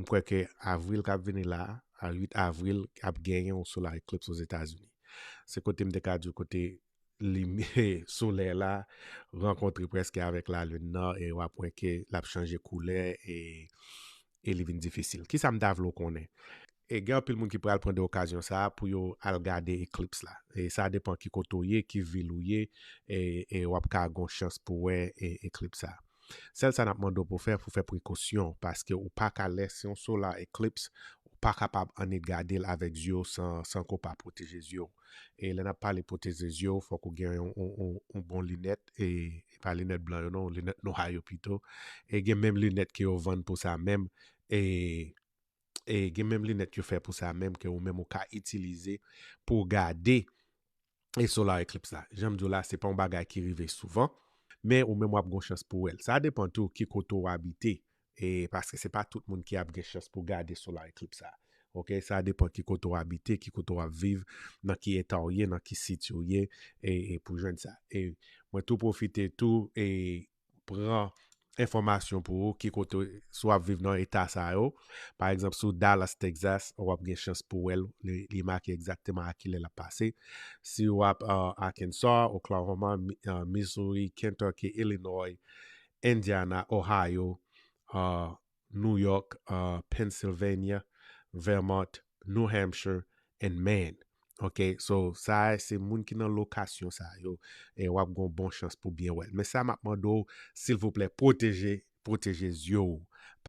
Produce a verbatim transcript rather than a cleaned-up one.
kwè ke avril k ap vini la, a uit avril, ap genyen yon solar eclipse Ozetazini. Se kote m te ka di w kote limyè solè la rankontre prèske avèk lalin nan, e w ap wè ke l ap chanje koulè, e, e li vin difisil. Kisa m ta vle w konnen? E gen anpil moun ki pral pran de okazyon sa a pou yo al gade eklips la. E sa depan ki kote w ye, ki vil ou ye, e, e w ap ka gon chans pou wè, e, eklips sa. Sèl sa n ap mande w pou fè, pou fè prekosyon, paske ou pa ka lèse yon solar eclipse, ou pa kapab annik gade l avèk zye w san, san ke w pa pwoteje zye w. E lè n ap pale pwoteje zye w, fòk ou gen yon, yon, yon, yon bon linèt, e, e pa linèt blan yo non, linèt nwa yo pito. E gen menm linèt ke yo vann pou sa menm, e, e gen menm linèt yo fè pou sa menm ke ou menm ou ka itilize pou w gade e solar eclipse la. Jan m di w la, se pa yon bagay ki rive souvan, men ou menm w ap gon chans pou w wè l. Sa depan tou ki kote w abite, e paske se pa tout moun ki ap gen chans pou gade solar eclipse sa. Ok, sa depan ki kote w abite, ki kote w ap viv, nan ki eta w ye, nan ki siti w ye, e, e pou jwenn sa. E mwen tou pwofite tou, e pran enfòmasyon pou ou, ki kote, si w ap viv nan eta sa yo. Pa egzanp, si w Dallas, Texas, w ap gen chans pou wè l, li, li make egzakteman a kilè l ap pase. Si w ap, uh, Arkansas, Oklahoma, Mi- uh, Missouri, Kentucky, Illinois, Indiana, Ohio, uh, New York, uh, Pennsylvania, Vermont, New Hampshire, and Maine. Ok, so sa se moun ki nan lokasyon sa yo, e w ap gon bon chans pou byen wè l. Men sa m ap mande w, silvouplè, pwoteje, pwoteje zye w.